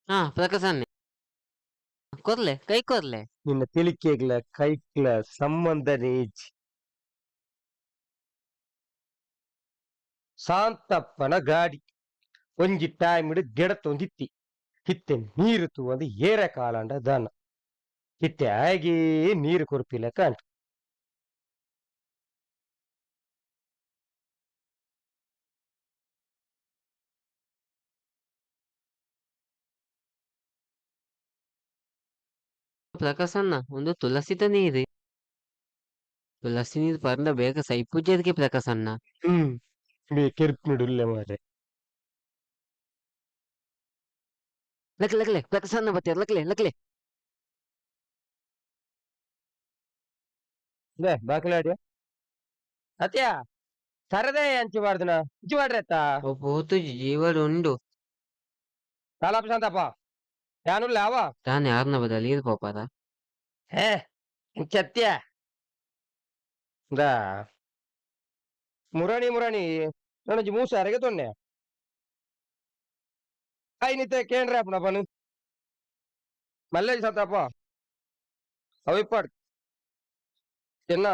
ಹಾ ಪ್ರಕಾಶಣ್ಣೆ ಕೊರ್ಲೆ ಕೈ ಕೊರ್ಲೆ. ನಿನ್ನ ತೆಲಿಕೆಗ್ಲ ಕೈಕ್ಲ ಸಂಬಂಧನೇ ಇಜ್ಜಿ. ಸಾಂತಪ್ಪನ ಗಾಡಿ ಒಂಜಿ ಟೈಮ್ ಗೆಡತೊಂದಿತ್ತಿ ಇತ್ತೆ ನೀರು ತೂವಂದು ಏರೆ ಕಾಲಾಂಡ ದಾನ ಇತ್ತೆ ಆಯಗೇ ನೀರು ಕೊರ್ಪಿಲೆಕ್ಕ ಅಂಟು. ಪ್ರಕಾಶಣ್ಣ ಉಂದು ತುಳಸಿದ ನೀರು. ತುಳಸಿ ನೀರು ಪರ್ಂಡ ಬೇಗ ಸೈಪುಜೆರ್ಗೆ ಪ್ರಕಾಶಣ್ಣ. ಹ್ಮ್ ಬೇ ಕೆರ್ಪಿನುಡುಲ್ಲೆ ಮಾರ್ರೆ. ಲಕ್ಲೆ ಲಕ್ಲೆ ಪ್ರಕಾಶಣ್ಣ ಬತ್ತೆರ್ ಲಕ್ಲೆ ಲಕ್ಲೆ. ಲೇ ಬಾಕಲಾಡಿಯ ಸತ್ಯ ಸರದೇ ಅಂಚಿ ಬಾರ್ದನ ಇಂಚಿ ಬಾಡ್ರೆತ್ತಾ. ಓ ಪೋತುಜಿ ಜೀವಡ್ ಉಂಡು. ದಾಲಾಪ ಶಾಂತಪ್ಪ ಯಾನುಲ್ಲ ಅವ. ದಾನೆ ಆರ್ನ ಬದಲು ಈರ್ ಪೋಪರ. ಹೇ ಇಂಚತ್ಯ ದಾ ಮುರಾಣಿ ಮುರಾಣಿ ನನೊಂಜಿ ಮೂಸಾರೆಗೆ ತೊನ್ನೆ ಐನಿತೆ ಕೇಂದ್ರ ಅಪ್ಪನ ಪನು ಮಲ್ಲೇಜ್ ಸತ್ತಪ್ಪ ಅವ ಇಪ್ಪಾಡು ಎನ್ನ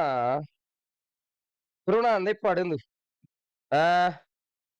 ಋಣ ಅಂದ ಇಪ್ಪಾಡು ಇಂದು ಆ.